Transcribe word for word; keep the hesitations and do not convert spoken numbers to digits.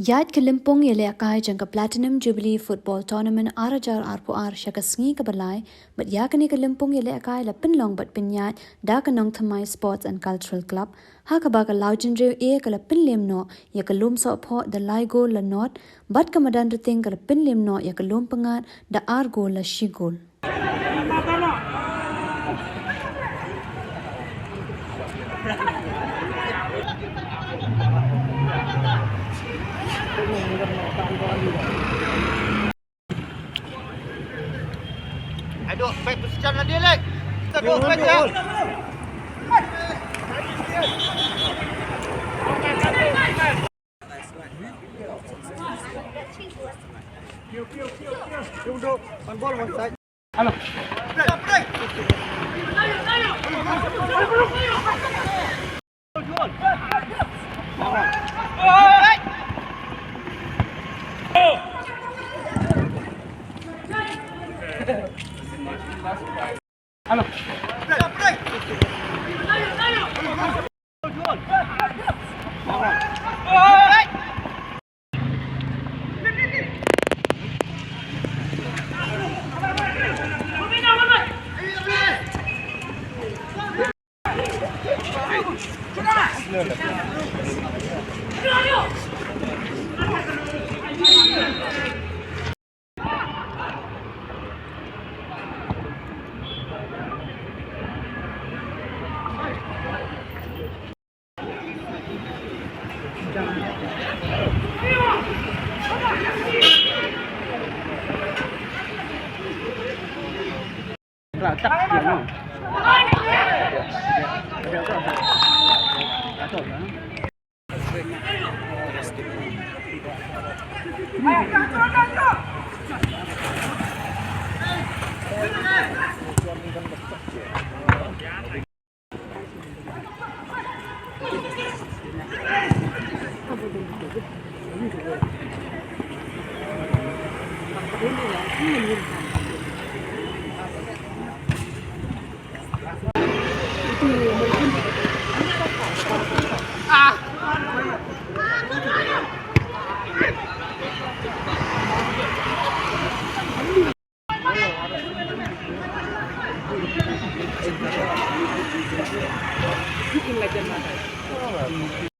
Ïaid ka lympung ïalehkai jong ka Platinum Jubilee Football Tournament ar hajar arphew ar sha ka sngi kaba lai, bad ïa kane ka lympung ïalehkai la pynlong bad pynïaid da ka Nongthymmai Sports and Cultural Club, ha kaba ka Lawjynriew A ka la pynlem noh ïa ka Lumsohphoh da lai gol la nod, bad ka Madanrting ka la pynlem noh ïa ka Lumpyngngad da ar gol la shi gol. Aduh, baik position lah dia, Lek. Kita dua baik ya.